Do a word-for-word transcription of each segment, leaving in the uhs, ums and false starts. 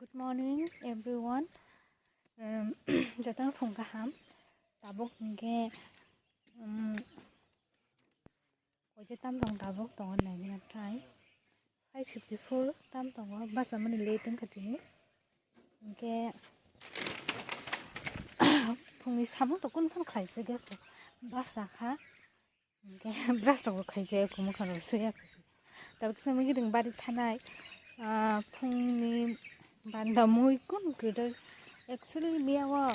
Good morning, everyone. Um, jotono phung kaham. Tabuk hingke, um, koite tam tong tabuk tongo naina try. Five fifty four tam tongo, basa mani late wngkha tini. Hingke, phungni samung to kun phano khlai se ge basa kha. Hingke brush rok bo khaijak, kumui kha rok suya khaijak. Tabuk kisa mui giding bari thanai, ah, phungni banda mui kun kwrwi. Actually, biya o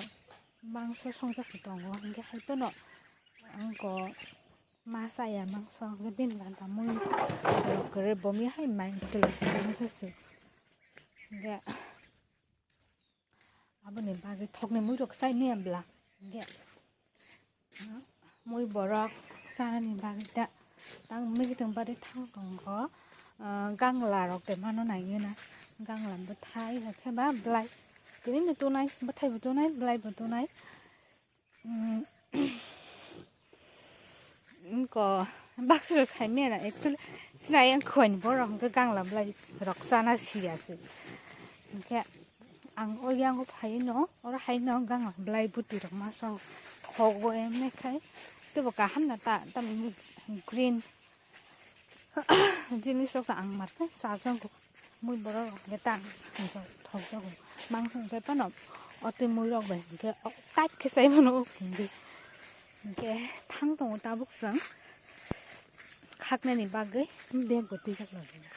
mangso songjak tongo, hingke hai phano ang ko ma chaya mangso, hingke bini banda mui rok kwrwi, bomi hai mai kwlwi se mangso su. Hingke, Aboni bagwi thokni muirok chai maya bla. Hingke, mui borok chanani bagwi da tang mui tong bari thang tongo. Ah, gangla rok de mano nangina. Gangla bwthai rok khe ba bwlai. Tini no tonai, bwthai bo tonai, bwlai bo tonai. Mm. Ko baksa rok sai maya na, actually, sinai ang khuaini borok hingke gangla bwlai rok chana siya se. Hingke ang o yang o phai no, oro hai no gangla bwlai bwtwi rok masa thok bo em ne khai. Tebo kaham na ta, tam green. Jinis rok ang mar khe chajago. Mui borok rok hingke tang thokjago. Mangso hingke phano o twi mui rok bai hingke o kait khe chai mano o hingke. Hingke thang tongo tabuk chwng khaknani bagwi bag bo twijak lagina.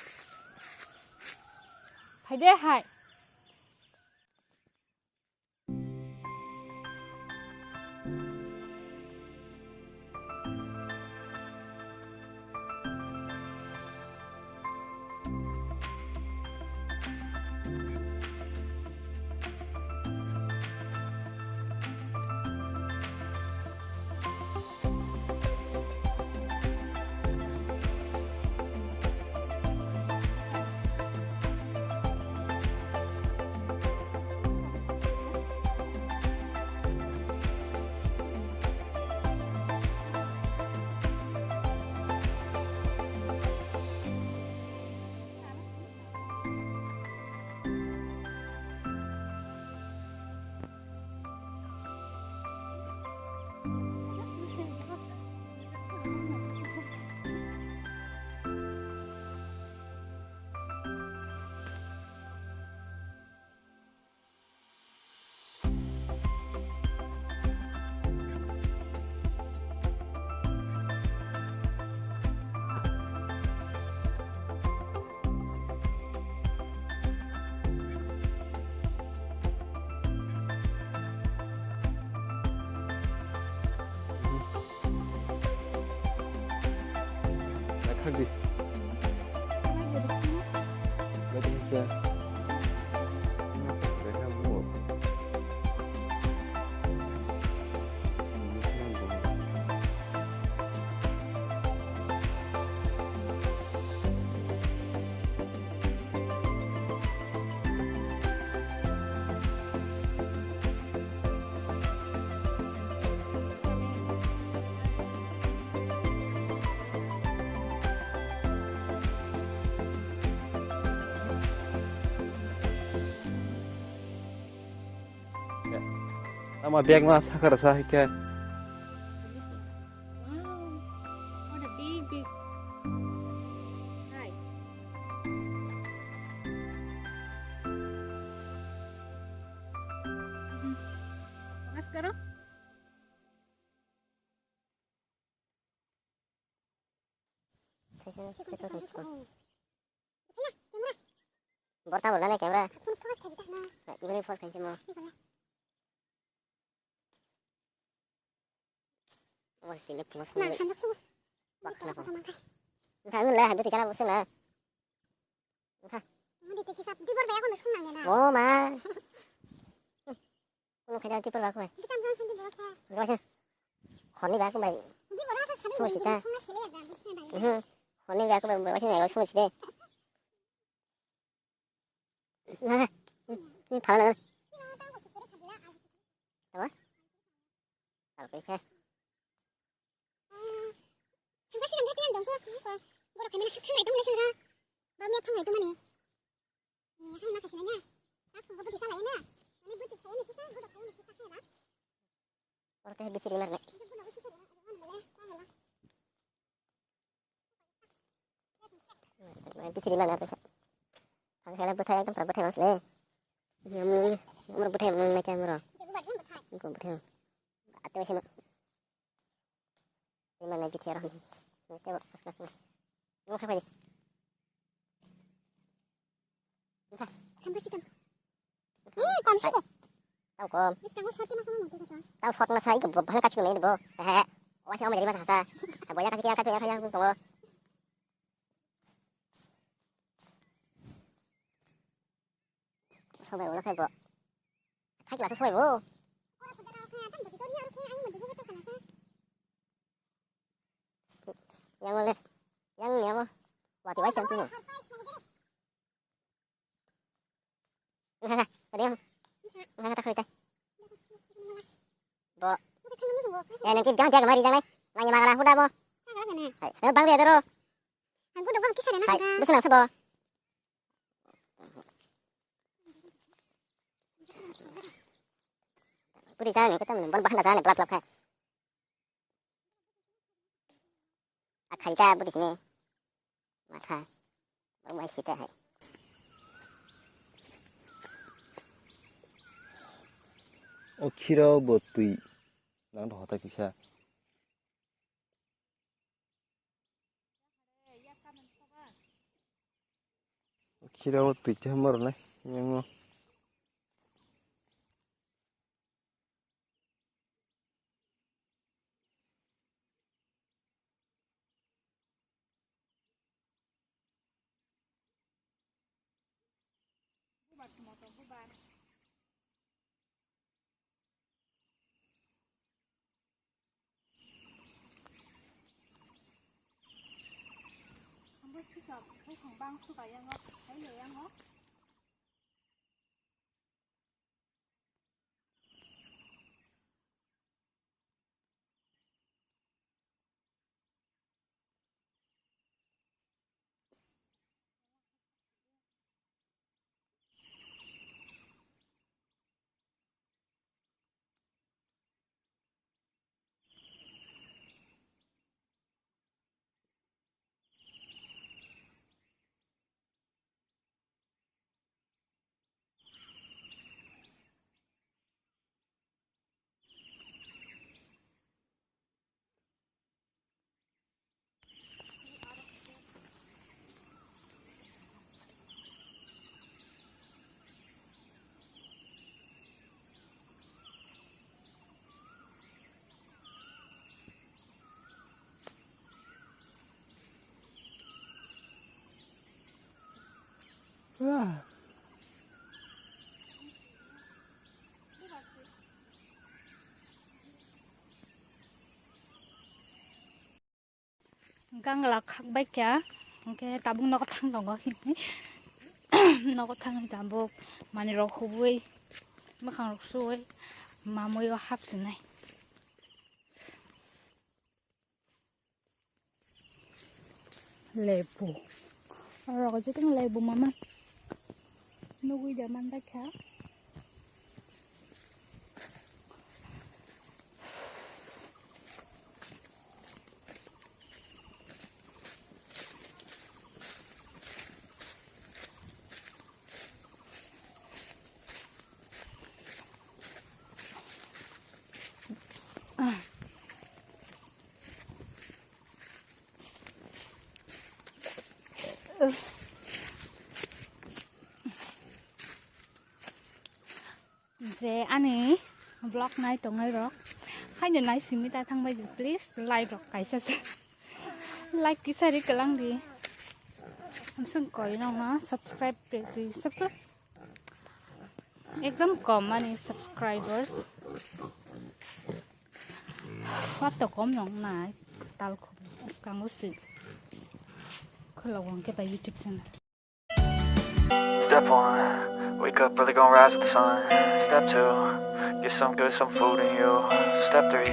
Phaide hai. Khagwi. Khagwi. Ama bag ma sakar sa hikhe. Wow, what a big, big. Hi. Focus karo. Borta bolna na camera. Ibani focus khainse mo. Awas tini phungo songwi. Bak khna ko. Nthang le hai bete chala bosong na. Nthang. O ma. Kuno khaida tipor bak bai. Kuno khaida tipor bak bai. Khorni bak bai. Sungsi ta. Mhm. Khorni bak bai bai sungsi de. Thala na. Apa? Apa sih? Sangka sih nang tiang dong ko, ko. Borok kami nak sih dong lah sih. Bami apa ngai tu mana? Ni apa nak sih nanya? Tak Oro khe bichiri marnai. Bichiri marnai kaisa. Thang khe bwthai ekdom pura bwthai mas le. Amro bwthai mang nai khe amro. Bwthai. Ate waisa no. Tei mannai bithi aro hwnwi. Tei bo khasna khna. Nung kha phai di. Nung kha. Thambo si thambo. Ee, kom si ko. Tau kom. Tau sot na sai ko, bahang kachu nai bo. He he. Wa si amai ma sa sa. Bo ya kachu ya kachu ya kachu tongo. Sobai ulo khai bo. Khai kla sobai bo. Yang le. Yang ni amo. Wati wai siang sini. Nggak, nggak. Ada yang. Nggak, nggak, tak kerita. Bo. Eh, nanti jangan jaga mari, jangan. Nanya makan aku dah, bo. Hai, eh, bang dia terus. Hai, bisa nang sebo. Puri sana, kita belum, belum bahana sana, belak, belak, hai. Akhai ka budi sini. Matha. Baru mai sita hai. O khira o bo twi. Nang to hotai kisa. O khira o twi te hamar nai. Yang o. Gangla khak bai kha, hwnkhe tabuk nogo thang tongo hini. Nogo thangwi tabuk manwi rok hubui, mwkhang rok suwi, mamui o hap chinai. Lebu. Oro jotong lebu mama. Nugui da man bai kha. Je ani vlog nai tongnai rok, haino nai simi ta thang bai di, please like rok kaisa se, like kisa ri kwlang di, amsung koi nong no subscribe pe di, subscribe ekdom kom mani subscribers, sat to kom nong nai, tal kom skango si, khulok wang khe ta YouTube channel. Step one, wake up early, gonna rise with the sun. Step two, get some good, some food in you. Step three,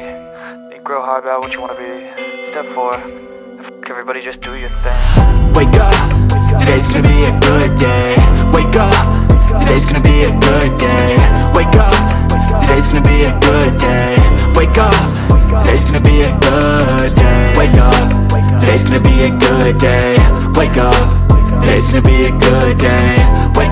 think real hard about what you wanna be. Step four, fuck everybody, just do your thing. Wake up, today's gonna be a good day. Wake up, today's gonna be a good day. Wake up, Today's gonna be a good day. Wake up. Today's gonna be a good day. Wake up. Today's gonna be a good day. Wake up. Today's gonna be a good day. Wake